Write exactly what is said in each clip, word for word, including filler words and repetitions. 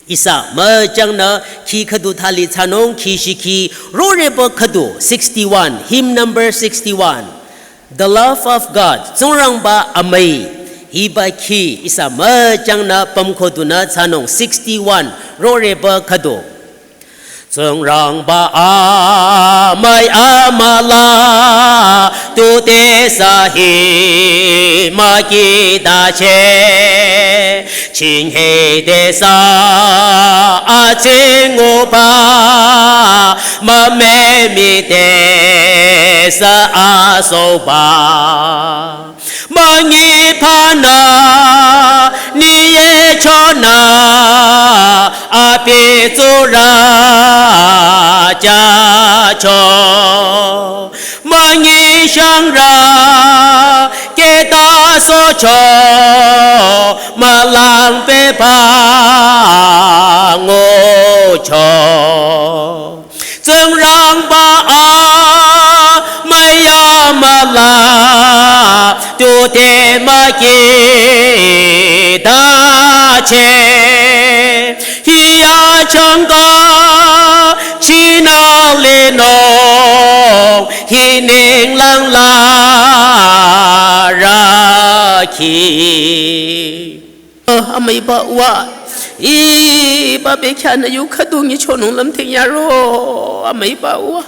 Ihsa müchangnü khi khüdu thali thsanung, khi shikhi roreba khüdu, sixty-one, hymn number sixty-one. The love of God, Tsingrangba amüi. Hiba khi ihsa müchangnü pümkhodunü thsanung, sixty-one, roreba khüdu. Tsingrangba amüi amüla, tu te sa hi mükitache. Chinghe te sa atsinguba, mümemi te sa asoba. Münyi phanü, ni ye chonü, abi tsurü jacho. Münyi shangrü, keta socho, mülang pehba ngucho. Tsingrangba amüi amüla, tu te mükitache. Hi achangka chinü linung, hi ninglang la rakhi. Oh, amüiba uwa. Iba bekhyah nü yu khüdu nyichonung lümthing yaro, amüiba uwa.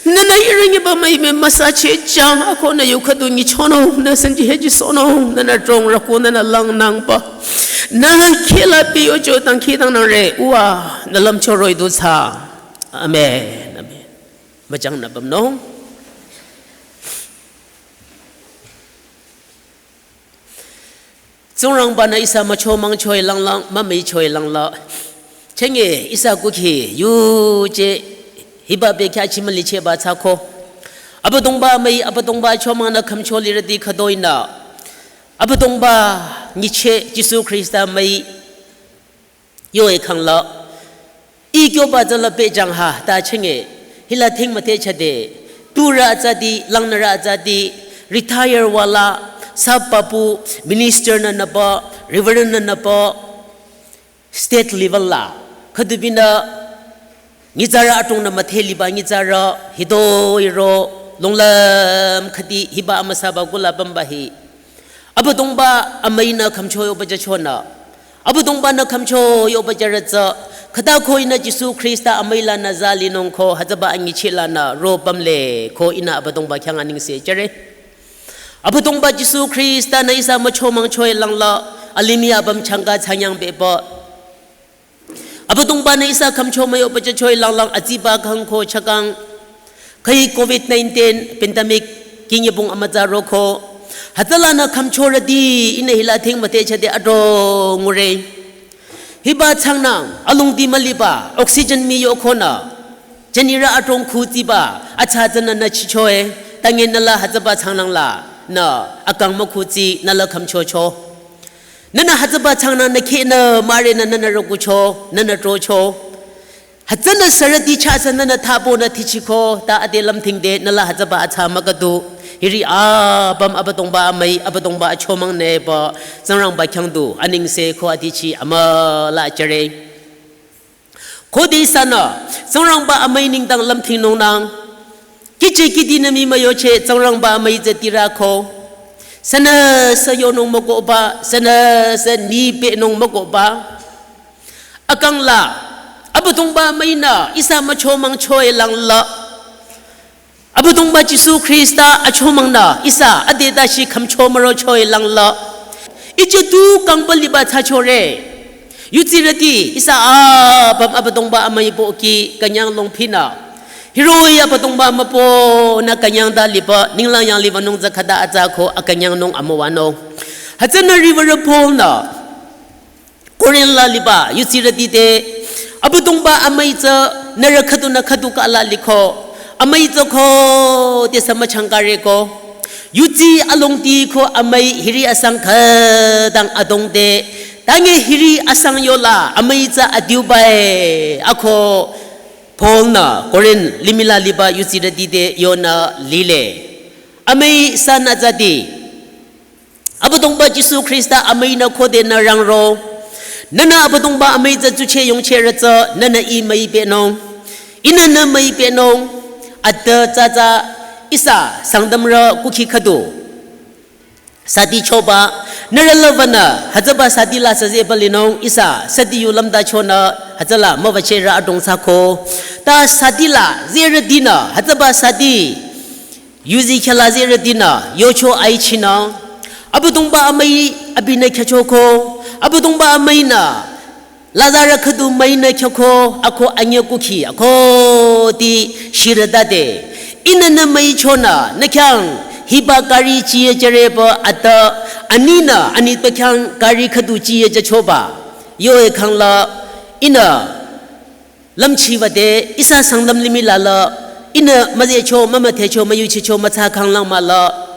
Nünü ihrü nyiba müime müsache jang, ako nü yu khüdu nyichonung, nü sanji heji sonung, nünü trong rako, nünü langnangba. Nü khila pi yocho tang khidang nangre, uwa, nü lümcho roh-i du thsa. Amen, amen. Müchangnü pümnung. Tsingrangba-nü ihsa müchomang choi langlang, mümüi choi langla. Chenge ihsa kukhi yuje hiba bekhyah chimülicheba thsako. Abüdongba amüi, Abüdongba achomangnü khümcho lirüti khütoinü. Abüdongba nyicheh Jisu Khrista amüi yoe khangla. Ih kyoba tsü la pehjang ha, ta chenge, hila thing müthehchade, turü atsati, langnürü atsati, retire wala, sap papu, minister nü nüpa, reverend nü nüpa, state level la, khüdubinü, nyitsarü atungnü mütheh liba nyitsarü, hitoi ro, longlüm khüdi hiba amüsaba kula pümba hi. Abüdongba amüinü khümcho yoba jachonü. Abüdongba-nü khümcho yoba jarü tsü, khüta ko ihnü Jisu Khrista amüi lanü za linung ko, hütsüba anyicheh lanü ro pümle ko ihnü Abüdongba khyang anengse jüre. Abüdongba Jisu Khrista-nü ihsa müchomang choi langla, alimih apüm changka thsanyang beba. Abüdongba-nü ihsa khümcho müyoba jachoi langlang atsiba kang ko chakang. Khai covid nineteen pandemic kinyebong amütsa roko. Hütsülanü khümchorüti ihnü hila thing müthehchade adrong ngure. Hiba changnang alongdi müliba oxygen miyokonü. Jünirü adrong khutsiba atsa tsünü nü chichoe. Tange nüla hütsüba changnang lanü akang mükhutsi nüla khümchocho. Nünü hütsüba changnang nü khehnü mürenü nünü rokucho, nünü trocho. Hütsünü sürüti chasa nünü thabo nü thichiko, ta ade lümthingde nüla hütsüba atsa mükadu. Hiri apüm Abüdongba amüi, Abüdongba achomang neba, Tsingrangba khyang du, anengse ko adichi amüla jüre. Khode ihsanü, Tsingrangba amüi nengdang lümthingnung nang. Kichi kidinü mii müyocheh Tsingrangba amüi tsü tirako. Sünüsü yonung mükohba, sünüsü nipehnung mükohba. Akang la, Abüdongba amüinü, ihsa müchomang choi langla. Abüdongba Jisu Khrista achomangnü ihsa adeta shi khümcho müro choi langla. Iche tu kangba liba thsachore. Yutsirüti ihsa apüm Abüdongba amüi pohki künyang longphinü. Hiroh-i Abüdongba müponü künyang ta liba ninglang yang liba nung tsü khüta atsa ko akünyang nung amüwanung. Hütsünü riwürü Paul-nü Korinth la liba, yutsirüti te, Abüdongba amüi tsü, nührü khüdunü khüdu kala liko, amüi tsü khodesü müchangkareko, yutsi alongdi ko amüi hiri asang khütang adongde, tange hiri asang yola, amüi tsü adiubae, ako, Paul-nü, Korinth limih la liba yutsirüti te yonü lile. Amüi san atsati, Abüdongba Jisu Khrista amüinü khodenü rangro. Nühnü Abüdongba amüi tsü tsucheh yongchehrü tsü nühnü ih müipehnung. Ihnü nü müipehnung. Atü tsütsü ihsa Sangtamrü kukhi khüdu sati choba, nührü lübünü hütsüba sati la süzehba linung ihsa sati yu lümtachonü hütsüla müwüchehrü adrong thsako. Ta sati la zehrütinü hütsüba sati yuzi khehla zehrütinü yocho aichinü, Abüdongba amüi abinü khyüchoko, Abüdongba amüinü Lazarü khüdu müinü khyüko, ako anyüh kukhi akoti shirütade. Ihnü nü müichonü nü khyang hiba kari chiye jüreba atü, aninü anitpü khyang kari khüdu chiye jüchoba. Yo-e khangla ihnü lümchiwüde ihsa Sangtam limih la la ihnü müzehcho, mümüdhecho, müyuchicho, mütsa khanglang mah la.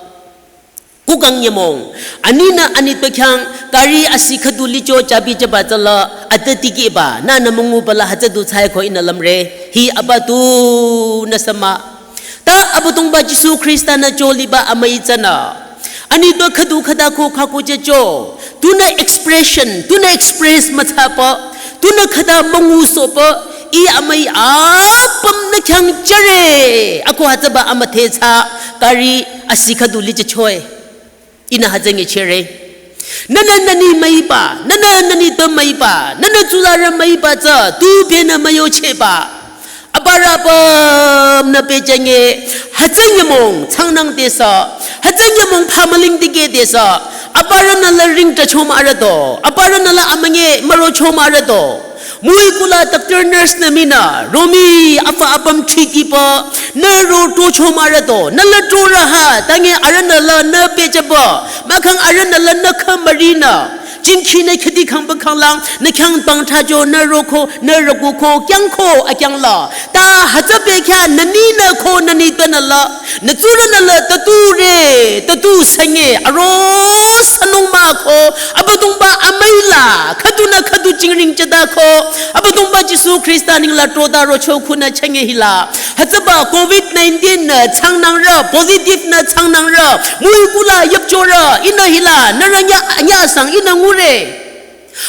Kukang nyümong, aninü anitpü khyang kari asi khüdu licho chabi jüba tsüla atü tikehba, nühnü münguba la hütsü du thsaiko ihnü lümre, hi apa tunü sü mah. Ta Abüdongba Jisu Khrista-nü cho liba amüi tsünü anitpü khüdu khüta ko khüko jücho, tunü expression, tunü express müthsapü, tunü khüta müngusohpü, ih amüi apüm nü khyang jüre, ako hütsüba amüdhe thsa kari asi khüdu lijüchoe. Ihnü hütsü ngechehre. Nühnü nü ni müiba, nühnü nü nitpü müiba, nühnü tsuzarü müiba tsü tu benü müyochehba. Aparü apümnü pehjünge, hütsü nyümong changnang desü, hütsü nyümong phamüling dikeh desü, aparünü la ring tachomah rüto, aparünü la amünge mürochomah rüto. Müi kula doctor nurse-nü minü, romi afa apüm thikipü, nü ro tochomah rüto, nü la torü ha, tange arühnü la nü pehjüba, mahkhang arühnü la nü khümürinü, jingkhinü khüdi khangba khanglang, nü khyang pangthajo, nü roko, nü rükuko, kyangko, akyangla. Ta hütsü pehkhyah nü ninü ko nü nitpünü la, nü tsurünü la tüture, tütu sünge, aro sünung mah ko, Abüdongba amüi la, khüdunü khüdu jingring jüta ko, Abüdongba Jisu Khrista ninglang trota rocho khunü chünge hila. Hütsüba covid nineteen nü changnangrü, positive nü changnangrü, müi kula yüpchorü, ihnü hila, nührü nyüh, nyüh sang ihnü ngure.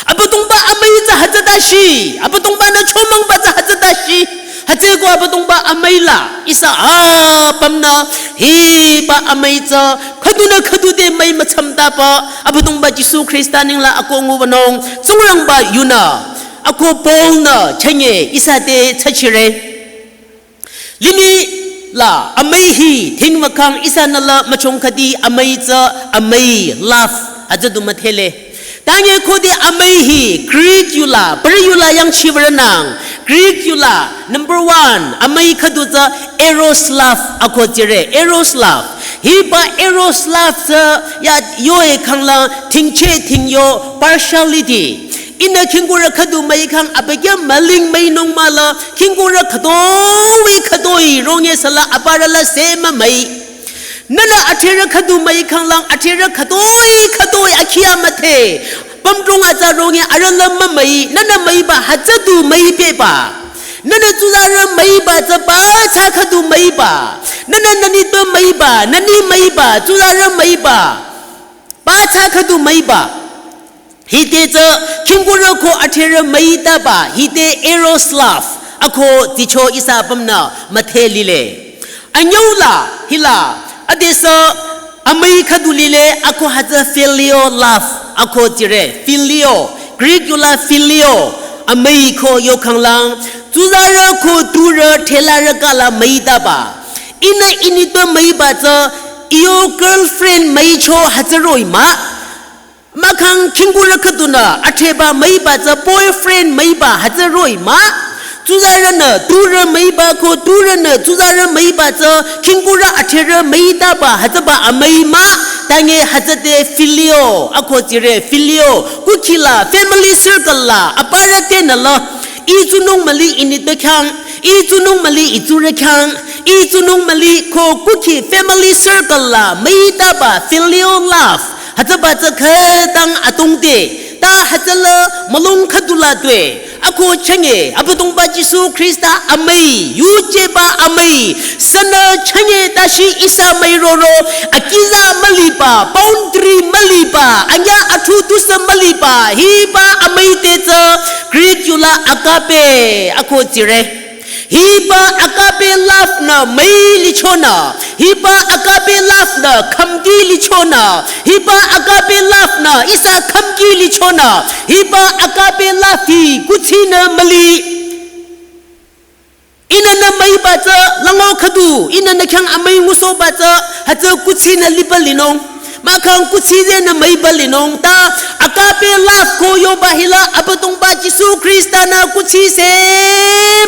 Abüdongba amüi tsü hütsüta shi, Abüdongba-nü chomangba tsü hütsüta shi, hütsüeko Abüdongba amüi la, ihsa apümnü, hiba amüi tsü, khüdunü khüdu te müi müchümtapü, Abüdongba Jisu Khrista ninglang ako ngubanung, Tsingrangba yunü, ako Paul-nü, chünye, ihsa te thsachire. Limih la amüi hi, thingmükhang ihsanü la müchong khüdi amüi tsü amüi love, hütsü du müdhele. Tange khode amüi hi, Greek yula, pari yula yangchiwürünang, Greek yula, number one, amüi khüdu tsü eros love, ako jüre, eros love. Hiba eros love tsü ya yo-e khanglang, thingcheh thingyo, partiality. Ihnü khingkurü khüdu müikhang abükyü müling müinung mah la, khingkurü khütoi khütoi ronge süla aparü la se mümüi. Nühnü adhrerü khüdu müikhanglang adhrerü khütoi khütoi akhi amüdhe. Pümdrong atsa ronge arüh la mümüi, nühnü müiba hütsü du müipehba. Nühnü tsuzarü müiba tsü pa thsa khüdu müiba. Nühnü nü nitpü müiba, nü ni müiba, tsuzarü müiba. Pa thsa khüdu müiba. Hite tsü khingkurü ko adhrerü müitaba, hite eros love, ako ticho ihsa apümnü müdhe lile. Anyüu la, hila, adesü amüi khüdu lile, ako hütsü phileo love, ako jüre, phileo, Greek yula phileo, amüi ko yokhanglang, tsuzarü ko turü thsalarü kala müitaba. Ihnü i nitpü müiba tsü, iyo girlfriend müicho hütsü roh-i mah. Mahkhang khingkurü khüdunü adhreba müiba tsü boyfriend müiba hütsü roh-i mah. Tsuzarünü turü müiba ko turünü tsuzarü müiba tsü khingkurü adhrerü müitaba hütsüba amüi mah. Tange hütsü te phileo, ako jüre phileo. Kukhi la family circle la aparü tenü la. Ih tsunung müli i nitpü khyang, ih tsunung müli i tsurü khyang, ih tsunung müli ko kukhi family circle la müitaba phileo love. Hütsüba tsü khütang atungte, ta hütsüla mülung khüdula tue, Ako chünye, Abüdongba Jisu Khrista amüi, yujeba amüi, sünü chünye tashi ihsa müi roro, akiza müliba, boundary müliba, anyüh athu tusü müliba, hiba amüi te tsü, Greek yula agape, ako tsire. Hiba agape love nü müi lichonü, hiba agape love nü khümki lichonü, hiba agape love nü ihsa khümki lichonü, hiba agape love hi kuthsinü müli. Ihnü nü müiba tsü lango khüdu, ihnü nü khyang amüi ngusohba tsü, hütsü kuthsinü liba linung. Mahkhang kuthsi zenü müiba linung ta, agape love ko yoba hila Abüdongba Jisu Khrista nü kuthsi se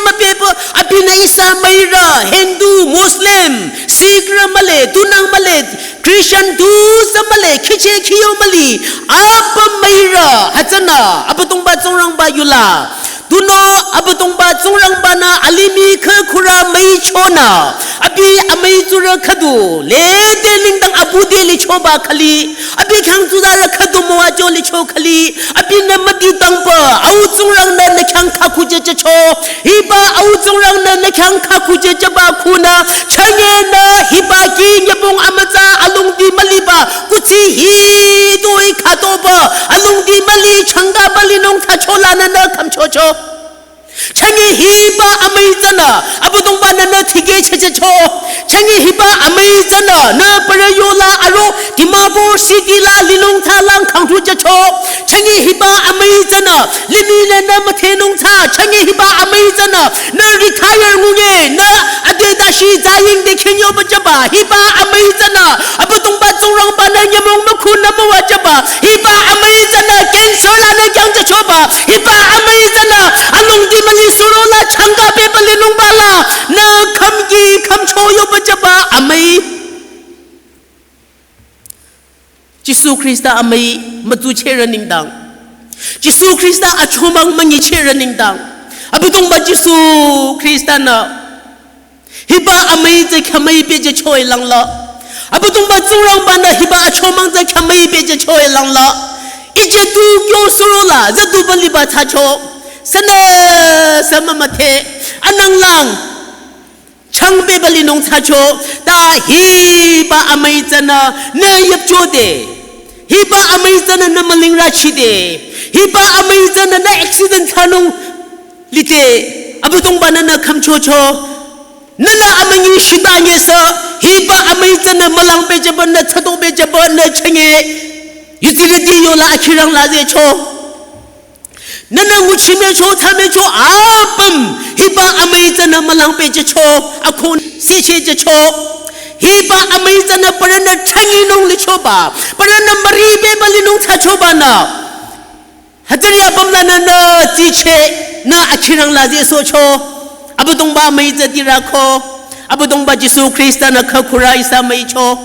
müpehpü, abinü ihsa müirü, Hindu, Muslim, Sikhrü mühle, tunang mühle, Christian tusü mühle, khiche khiyo müli, apüm müirü, hütsünü, Abüdongba Tsingrangba yula. Tunüo Abüdongba Tsingrangba-nü alimih khükhurü müichonü, abi amüi tsurü khüdu, lede nengdang abu te lichoba khüli, abi khyang tsuzarü khüdu müwacho licho khüli, abinü müdi tangpü, Au Tsingrang-nü nü khyang khakhu jüjücho, hiba Au Tsingrang-nü nü khyang khakhu jüjüba khunü, chünye nü hiba ki nyübong amütsa alongdi müliba, kuthsi hitoi khütopü, alongdi müli changkaba linung thsacho lanü nü khümchocho. Chünye hiba amüi tsünü, Abüdongba-nü nü tikehchehchehcho. Chünye hiba amüi tsünü, nü parü yola aro, Dimapur city la linung thsalang khangthu jücho. Chünye hiba amüi tsünü, limih nü nü müthenung thsa. Chünye hiba amüi tsünü, nü retire ngunye, nü ade dashi zaying de khenyoba jüba. Hiba amüi tsünü, Abüdongba Tsingrangba-nü nyümong mükhunü müwajüba. Hiba amüi tsünü cancer lanü kyangjüchoba. Hiba amüi tsünü alongdi müli surola changkapehba linungba la. Nü khümki khümcho yoba jüba amüi. Jisu Khrista amüi mütsuchehrü nengdang. Jisu Khrista achomang münyichehrü nengdang. Abüdongba Jisu Khrista-nü hiba amüi tsü khyamüi pehjüchoe langla. Abüdongba Tsingrangba-nü hiba achomang tsü khyamüi pehjüchoe langla. Ije tu kyo surola, züduba liba thsacho. Sünü sü mümüdhe, ananglang changpehba linung thsacho, ta hiba amüi tsünü, nü yüpcho de. Hiba amüi tsünü, nü müling rachi de. Hiba amüi tsünü, nü accident thsanung lide, Abüdongba-nü nü khümchocho. Nünü amünyi shita nyesü, hiba amüi tsünü mülang pehjüba nü thsado pehjüba nü chünye. Yutsirüti yola akhirang la zecho. Nünü nguchimecho, thsamecho, apüm, hiba amüi tsünü mülang pehjücho, akhun sichehjücho. Hiba amüi tsünü parünü chünye nung lichoba, parünü müri pehba linung thsachoba nü. Hütsüri apüm lanü nü tsicheh, nü akhirang la zesohcho. Abüdongba amüi tsü tirako. Abüdongba Jisu Khrista-nü khükhurü ihsa müicho.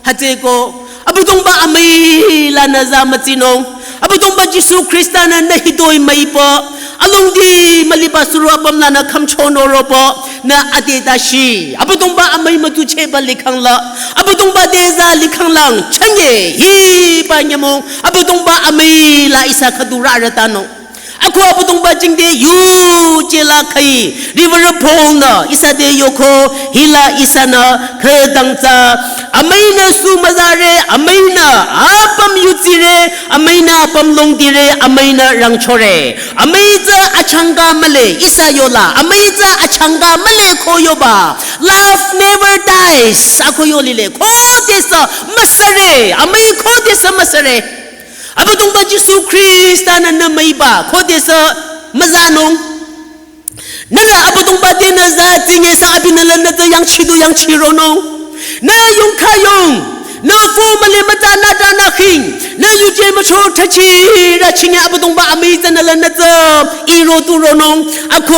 Hütsüeko. Abüdongba amüi lanü za mütsinung. Abüdongba Jisu Khrista-nü nü hitoi müipü. Alongdi müliba suro apüm lanü khümcho noroba. Nü ade dashi. Abüdongba amüi mütsuchehba likhang la. Abüdongba te za likhang lang. Chünye hiba nyümong. Abüdongba amüi la ihsa khüdu rarütanung. Ako Abüdongba jingte yuje la khüi. Reverend Paul-nü ihsa te yoko hila ihsanü khütang tsü. Amüinü sü müzare, amüinü apüm yutsire, amüinü apüm longdire, amüinü rangchore. Amüi tsü achangka mühle, ihsa yola. Amüi tsü achangka mühle ko yoba. Love never dies. Ako yo lile. Khodesü müsüre. Amüi khodesü müsüre. Abüdongba Jisu Khrista-nü nü müiba, khodesü müzanung. Nührü Abüdongba tenü za tsingesü abinü la nü tsü yangchidu yangchironung. Nü yongkha yong, nü fu müle mütsa nü ta nü khing, nü yuje mücho thsachirü chinge Abüdongba amüi tsünü la nü tsü iro turonung, ako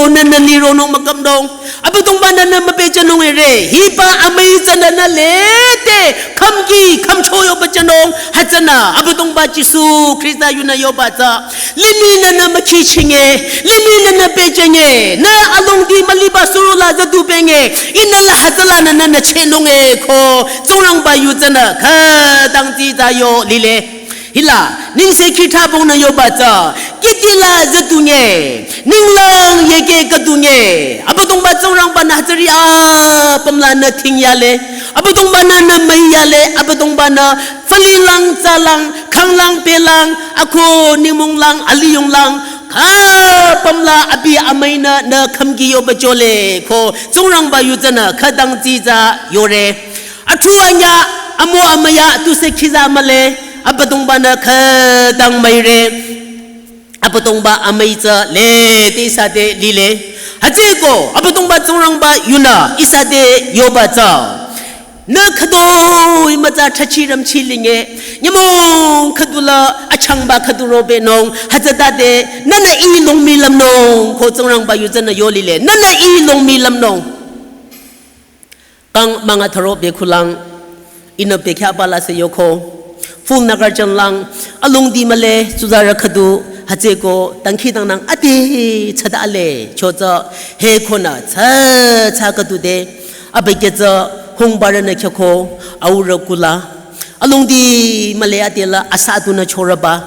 nü nü lironung mükümdong. Abüdongba-nü nü müpehjünung ere, hiba amüi tsünü nü lede, khümki, khümcho yoba jünung, hütsünü, Abüdongba Jisu Khrista yunü yoba tsü. Limih nü nü mükhi chinge, limih nü nü pehjünge, nü alongdi müliba suro la züdu penge, ihnü la hütsülanü nü nü chehnung e ko, Tsingrangba yu tsünü, khütang tsi tsü yo lile. Hila, nengse khitha bongnü yoba tsü, Kiti la züdunge, ninglang yeke küdunge. Abüdongba Tsingrangba-nü hütsüri apüm la nü tingyale. Abüdongba-nü nü müiyale. Abüdongba-nü fali lang, tsa lang, khang lang, pe lang, ako nimung lang, aliyong lang. Khapüm la abi amüi-nü nü khümki yoba jole. Ko Tsingrangba yu tsünü khütang dsitsa yore. Athu anyüh, amu amüya, tuse khiza mühle. Abüdongba-nü khütang müire. Abüdongba amüi tsü lede ihsa te lile. Hütsüeko, Abüdongba Tsingrangba yunü ihsa te yoba tsü. Nü khüdu imütsa thrachi ramchi linge. Nyümong khüdu la achangba khüdu robenung. Hütsütade, nünü i longmi lümnung. Ko Tsingrangba yu tsünü yo lile. Nünü i longmi lümnung. Kang münga tharo bekhulang, ihnü bekhyah bala se yoko. Full Nagarjan lang, alongdi mühle, tsuzarü khüdu, hütsüeko, dangkhidangnang ade, tsada ale, chotsü, he khonü, tsü, tsü khüdu de, abükyü tsü, hungbarünü khyako, aurü kula. Alongdi mühle ade la, asa dunü chorüba.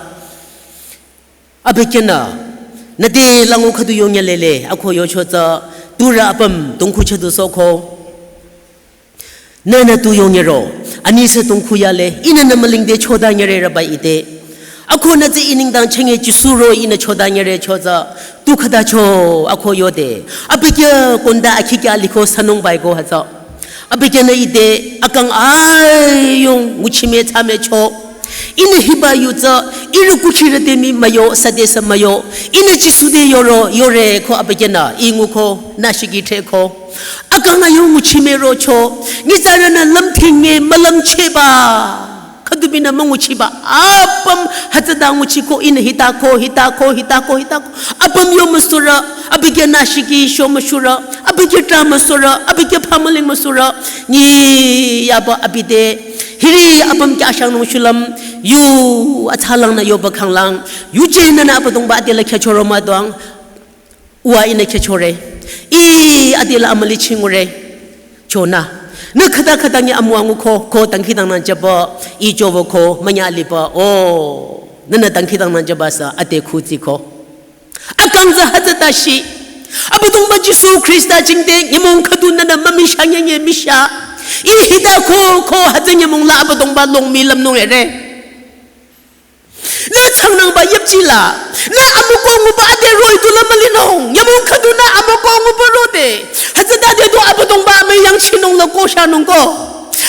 Abükyünü, nüte lango khüdu yongyalele, ako yocho tsü, turü apüm, tongkhu chadu soko. Nünü tu yongyaro, anise tongkhu yale, ihnü nü mülingde choda nyererüba ite. Ako nü tsü i nengdang chenge Jisu ro ihnü choda nyere cho tsü, tu khüta cho, ako yode. Abükyü konda akhikya liko sanung baiko hütsü. Abükyünü ite akang ayung nguchime thsame cho. Ihnü hiba yu tsü, ihrü kuchirü te mii müyo, sade sü müyo. Ihnü Jisu te yoro, yore ko abükyünü, i nguko, nü shiki thseko. Akang ayung nguchime rocho, nyitsarünü lümdhinge mülümcheba. Khüdubinü münguchiba, apüm hütsüta nguchiko ihnü hitako, hitako, hitako, hitako. Apüm yo müsurü, abükyü nü shiki sho müsurü, abükyü tra müsurü, abükyü phamüling müsurü. Nyi yaba abi te, hiri apüm kya shangnung shulüm, yu atsalang nü yoba khanglang, yuje nünü Abüdongba ade la khyachoro müdong. Uwa ihnü khyachore. I ade la amüli chingure. Chonü. Nü khüta khüta nyi amüwa nguko, ko dangkhidangnang jüba, i jovo ko, münya liba, o. Nünü dangkhidangnang jüba sü, ade khutsiko. Akang tsü hütsüta shi. Abüdongba Jisu Khrista jingte, nyümong khüdu nünü mümishah nyenye mishah. I hitako, ko hütsü nyümong la Abüdongba longmi lümnung ere. Nü changnangba yüpjila. Nü amüko nguba ade roh-i du la mülinung. Nyümong khüdunü amüko nguba rode. Hütsütade du Abüdongba amüi yangchinung la ko shanung ko.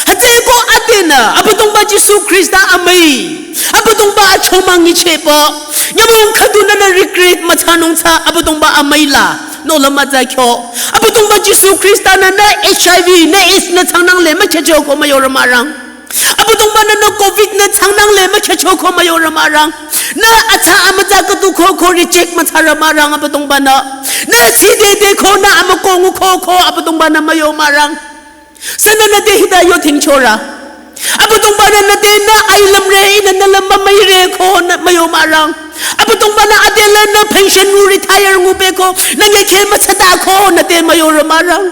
Hütsüeko adenü Abüdongba Jisu Khrista amüi. Abüdongba achomang nyichehba. Nyümong khüdunü nü regret müthsanung tsü Abüdongba amüi la. Nola mütsa kyo. Abüdongba Jisu Khrista-nü nü H I V, nü AIDS nü changnangle mükhehcho ko müyorü mürang. Abüdongba-nü nü covid nü changnangle mükhehcho ko müyorü mürang. Nü atsa amütsa khüdu ko ko reject müthsarü mürang Abüdongba-nü. Nü sidede ko nü amüko nguko ko Abüdongba-nü müyo mürang. Sünü nüte hita yo thingchorü. Abüdongba-nü nüte nü ailümre ihnü nü lümba müire ko nü müyo mürang. Abüdongba-nü ade la nü pension ngu retire ngube ko nü nyekheh müthsata ko nüte müyorü mürang.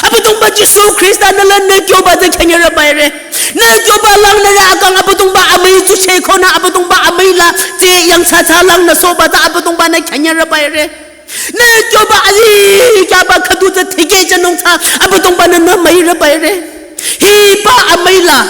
Abüdongba Jisu Khrista-nü la nü kyoba tsü khyanyerü baire. Nü kyoba lang nührü akang Abüdongba amüi tsucheh ko nü Abüdongba amüi la tsü yangthsa thsa lang nü sohba tsü Abüdongba-nü khyanyerü baire. Nü kyoba azikyaba khüdu tsü tikehjünung tsü Abüdongba-nü nü müire baire. Hiba amüi la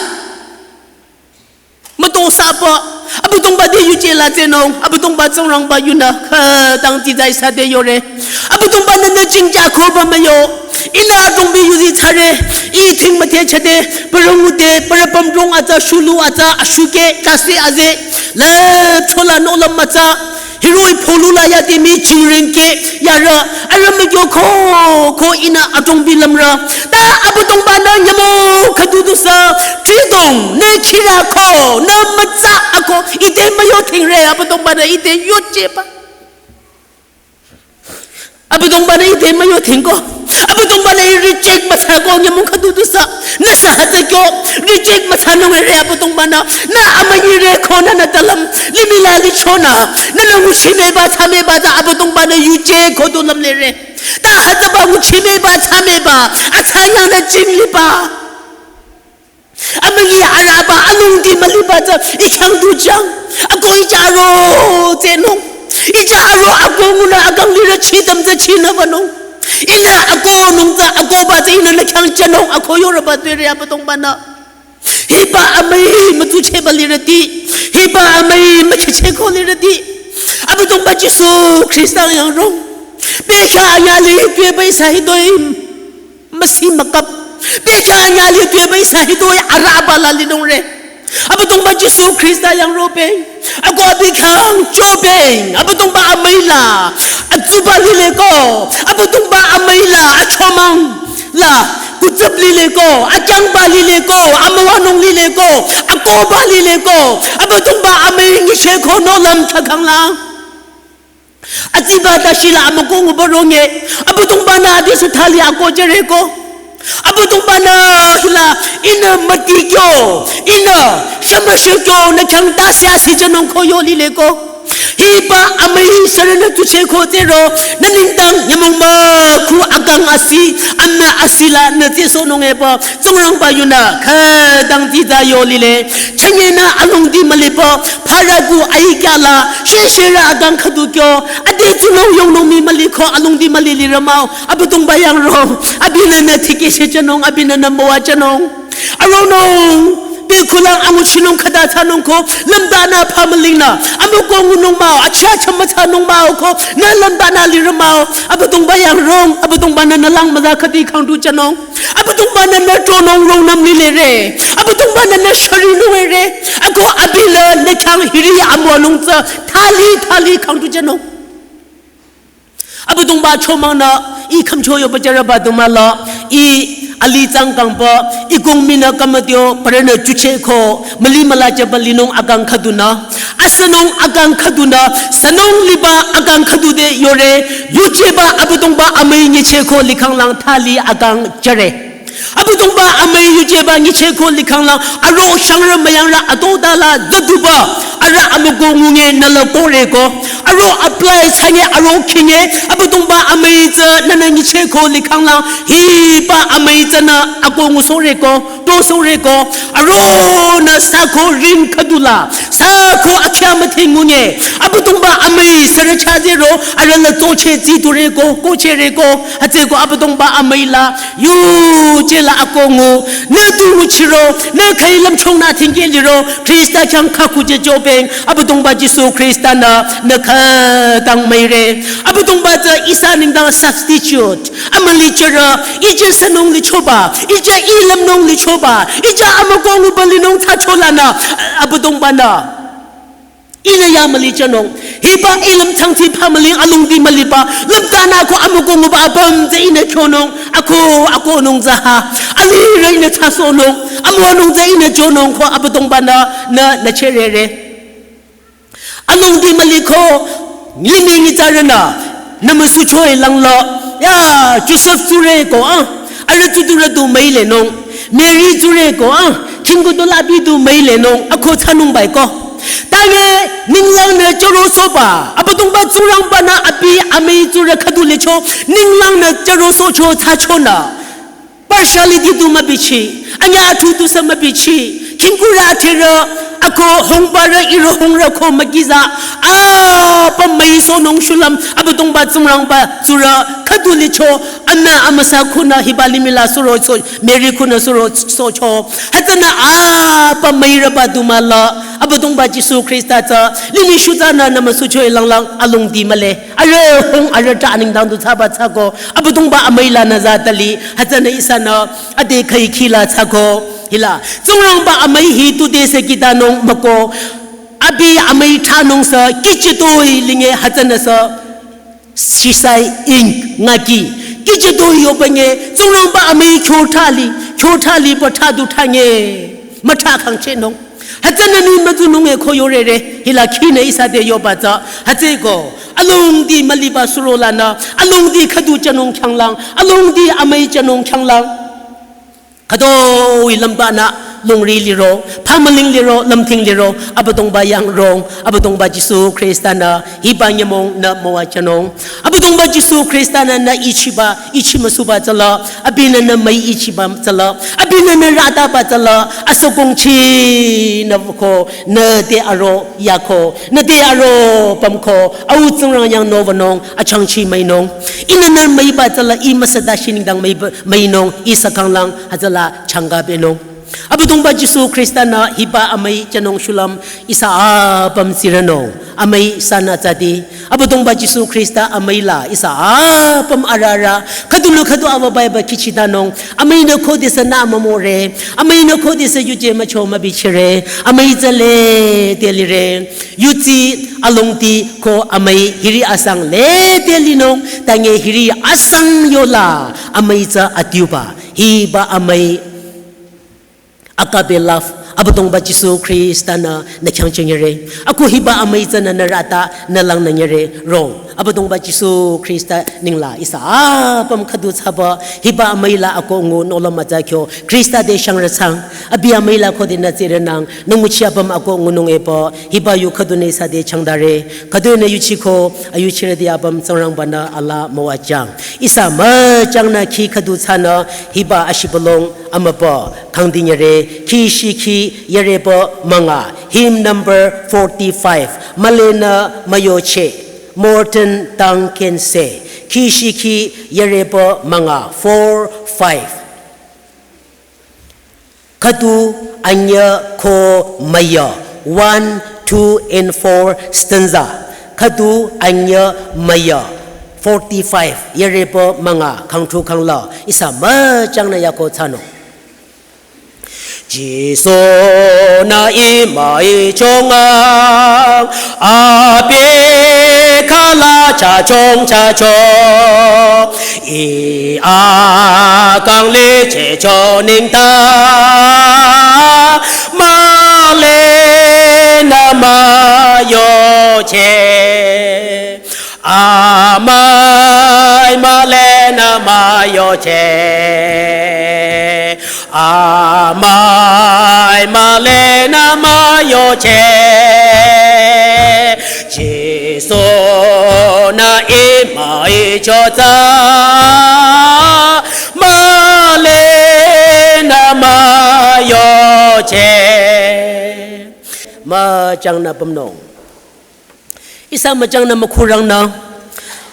mütosaba, Abüdongba te yuje la tsehnung, Abüdongba Tsingrangba yunü, khütang tizai sade yore. Abüdongba-nü nü jingja koba müyo, ihnü adrongbi yuzi thsare, i thing müthehchade, parü ngude, parü pümdrong atsa, shulu atsa, ashuke, kasi aze, lüpchola nola mütsa, hiroh-i pholu la yade mii jingringke, yarü, arüh mükyo ko, ko ihnü adrongbi lümrü. Ta Abüdongba-nü nyümong khüdu du sü, tridong, nü khirü ko, nü mütsa ako, ite müyo thingre, Abüdongba-nü ite yojeba. Abüdongba-nü ite müyo thingko. Abüdongba-nü reject müthsako nyümong khüdu du sü. Nü sü hütsü kyo reject müthsanung ere Abüdongba-nü. Nü amünyire ko nü nü talüm. Limih la lichonü. Nü nü nguchimeba thsameba tsü Abüdongba-nü yuje ko du lümlere. Ta hütsüba nguchimeba thsameba. Atsa yangnü jingliba. Amünyi arüba alongdi müliba tsü i khyang du jang. Ako i jaro tsehnung. Ija aro akoh ngunü akang lirü chidam tsü chinü banung. Ihnü akoh nung tsü akohba tsü ihnü nü khyang jünung akoh yorüba tuere Abüdongba-nü. Hiba amüi mütsuchehba lirüti. Hiba amüi müchichehko lirüti. Abüdongba Jisu Khrista yang rong. Bekhyah anyüh li tuepü ihsa hitoi müsi mükap. Bekhyah anyüh li tuepü ihsa hitoi araba la linungre. Abüdongba Jisu Khrista yang ropeng. Akoh abi khyang chopeng. Abüdongba amüi la. Atsuba lile ko. Abüdongba amüi la. Achomang la. Kutsap lile ko. Akyangba lile ko. Amüwanung lile ko. Akohba lile ko. Abüdongba amüi nyichehko nohlüm thsakhang la. Atsiba tashila amükoh nguba ronge, Abüdongba-nü adesü thali akoh jüre ko. Abüdongba-nü hila ihnü mütikyo, ihnü shümüshükyo nü khyang tase asi jünung ko yo lile ko. Hiba amüi sürünü tsuchehko tsüro, nü nengdang nyümong mükhu akang asi, amü asi la nü tsüsohnung epü, Tsingrangba yunü khütang tsitsa yo lile, chünyenü alongdi mülipü, paraku aikya la, shesherü akang khüdu kyo, ade tsunung yongnung mii müliko alongdi müli lirü mah-o, Abüdongba yang rong, abinü nü tikehsheh jünung, abinü nü müwajünung. Aronung, bekhulang anguchinung khüta thsanung ko, lümdanü phamülingnü, amükoh ngunung mah-o, achah chamütsanung mah-o ko, nü lümdanü lirü mah-o, Abüdongba yang rong, Abüdongba-nü nü lang müza khüti khangdu jünung. Abüdongba-nü nü tronung rungnüm lilere. Abüdongba-nü nü shürinung ere. Akoh abi la nü khyang hiri amüwanung tsü thali thali khangdu jünung. Abüdongba chomangnü ih khümcho yoba jürüba du mahla ih alih tsang kangba ih kong minü kümütio parünü tsuchehko müli müla jüba linung akang khüdunü. Asünung akang khüdunü sünung liba akang khüdu te yore yujeba Abüdongba amüi nyichehko likhanglang thali akang jüre. Abüdongba amüi yujeba nyichehko likhanglang aro shangrü müyangrü atota la züduba arüh amükoh ngunge nü la kohre ko. Aro apply thsange aro khinge Abüdongba amüi tsü nünü nyichehko likhanglang hiba amüi tsünü akoh ngusohre ko. Tosohre ko, aronü sako ring khüdula, sako akhya müthing ngunge, Abüdongba amüi sürü chazero, arüh la tsocheh tsi ture ko, kohchehre ko, hütsüeko Abüdongba amüi la, yuje la akoh ngu, nü tu nguchiro, nü khüi lümchungnü thingke liro, Khrista khyang khakhu je jopeng, Abüdongba Jisu Khrista-nü, nü khütang müire. Abüdongba tsü ihsa nengdang substitute. Amülichürü, ije sünung lichoba, ije ilümnung lichoba, ije amükoh nguba linung thsacholanü, Abüdongba-nü. Ihnü ya mülichünung, hiba ilüm changchi phamüling alongdi müliba, lümtanü ko amükoh nguba apüm tsü ihnü kyonung, akoh, akohnung tsü ha, alirü ihnü thsasohnung, amüwanung tsü ihnü jonung ko Abüdongba-nü, nü, nü cherere. Alongdi müliko, limih nyitsarünü, nümüsucho-i langla, ya, Joseph tsurü ko, ah, arüh tsudurü du müilenung, Mary tsurü ko, ah, khingkudu labi du müilenung, akoh thsanungbai ko. Tange, ninglangnü chürosohba, Abüdongba Tsingrangba-nü abi amüi tsurü khüdu licho, ninglangnü chürosohcho thsachonü. Partiality du mübichi, anyü athu du sü mübichi, khingkurü atherü, akoh hungbarü ihrü hungrü ko mükiza, apüm müisohnung shulüm, Abüdongba Tsingrangba tsurü, khüdu licho, anü amüsa khunü hiba limih la surocho, Mary khunü surosohcho, hütsünü apüm müirüba du mahla, Abüdongba Jisu Khrista tsü, limih shutsanü nümüsucho-i langlang alongdi mühle. Arüh hung arüh ta anengdang du thsaba thsako, Abüdongba amüi lanü za tali, hütsünü ihsanü, ade khüi khila thsako, hila. Tsingrangba amüi hi tude sü kitanung müko, abi amüi thsanung sü, kichitoi linge hütsünü sü, shisai ing ngaki, kichitoi yobange, Tsingrangba amüi kyo thali, kyo thali pü thsadu thsange, müthsa khangchehnung. Hütsünü ni mütsunung e ko yorere, hila khinü ihsa te yoba tsü, hütsüeko, alongdi müliba surolanü, alongdi khüdu jünung khyanglang, alongdi amüi jünung khyanglang. Khütoi lümbanü, longri liro, phamüling liro, lümthing liro, Abüdongba yang rong, Abüdongba Jisu Khrista-nü, hiba nyümong nü müwajünung. Abüdongba Jisu Khrista-nü nü ichiba, ichi müsuba tsüla, abinü nü müi ichiba tsüla, abi Nü nü rütaba tsüla asokongchi nü ko, nü te aro yako, nü te aro pümko, au tsingrang yang nü wünung, achangchi müinung. Ihnü nü müiba tsüla ih müsüta shi nengdang müiba, müinung, ih sü kanglang, hütsüla changkabenung. Abüdongba Jisu Khrista-nü hiba amüi jünung shulüm ihsa apüm tsiranung. Amüi sanü tsüdi. Abüdongba Jisu Khrista amüi la ihsa apüm arara. Khüdunü khüdu aba Bible kihchitanung. Amüinü khodesü nü mümore. Amüinü khodesü yuje mücho mübichire. Amüi tsü lede lire. Yutsi alongdi ko amüi hiri asang lede linung. Tange hiri asang yola. Amüi tsü adiuba. Hiba amüi Agape love, Abüdongba Jisu Khrista-nü nü khyang chünyere. Ako hiba amüi tsünü nü rüta nü lang nü nyere rong. Abüdongba Jisu Khrista nengla ihsa apüm khüdu thsaba hiba amüi la ako ngu nola mütsa kyo. Khrista te shangrü thsang. Abi amüi la khode nü tsirenang. Nü nguchi apüm ako ngunung epü. Hiba yu khüdu nü ihsa te changdare. Khüdu nü yuchiko. Ayuchirüti apüm Tsingrangba-nü alaa müwajüng. Ihsa müchangnü khi khüdu thsanü hiba ashibülung amübü kangdinyere, khi shikhi yereba münga, hymn number forty-five, Mülenü Müyocheh, Morton Duncan se, khi shikhi yereba münga, four five. Khüdu anyü ko müya, one, two and four stanza. Khüdu anyü müya, forty-five, yereba münga, khangthu khangla, ihsa müchangnü yako thsanung. Jisu-nü ih müicho ngang, abi khala chachong chacho. Ih akang lichehcho nengdang, mülenü müyocheh. Amüi mülenü müyocheh. Amüi mülenü müyocheh. Jisu-nü ih müicho tsü, mülenü müyocheh. Müchangnü pümnung. Ihsa müchangnü mükhurangnü,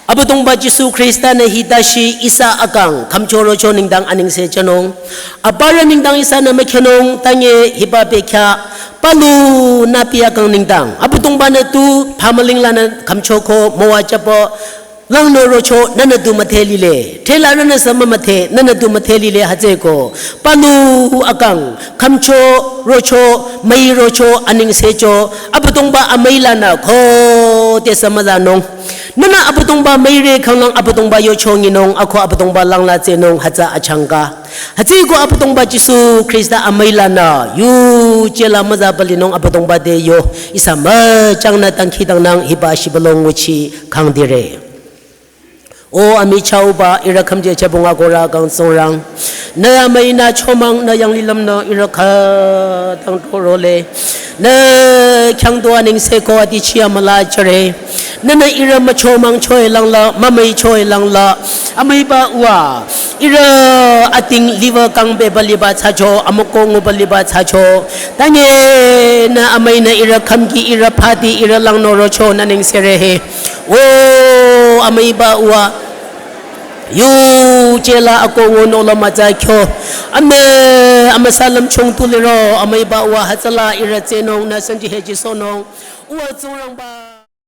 Abüdongba Jisu Khrista-nü hitashi ihsa akang khümchorocho nengdang anengse jünung. Aparü nengdang ihsanü mükhenung tange hiba bekhyah palu nü abi akang nengdang. Abüdongba-nü tu phamüling lanü khümchoko müwajüpü langnü rocho nünü du müdhe lile. Thela rünü sü mümüdhe nünü du müdhe lile hütsüeko. Palu akang, khümcho, rocho, müi rocho, anengsecho, Abüdongba amüi lanü khodesü müzanung. Nünü Abüdongba müire khanglang Abüdongba yocho nyinung, ako Abüdongba langla tsehnung, hütsü achangka. Hütsüeko Abüdongba Jisu Khrista amüi lanü, yuje la müzaba linung Abüdongba te yo, ihsa müchangnü dangkhidangnang hiba shibülung nguchi kangdire. O amichahba, ihrü khümje chabunga kora kang Tsingrang. Nü amüinü chomang nü yanglilümnü ihrü khütang torole. Nü khyang du anengse ko adichi amüla jüre. Nünü ihrü müchomang choe langla, mümüi choe langla. Amüiba uwa. Ihrü ating liver kang beba liba thsacho, amüko nguba liba thsacho. Tange nü amüinü ihrü khümki ihrü phati ihrü langnü rocho nü nengsere he. O amüiba uwa, yuje la ako ngu nola mütsa kyo. Ame amüsa lümchung tu liro, amüiba uwa hütsüla ihrü tsehnung nü sanji he jisohnung. Uwa Tsingrangba.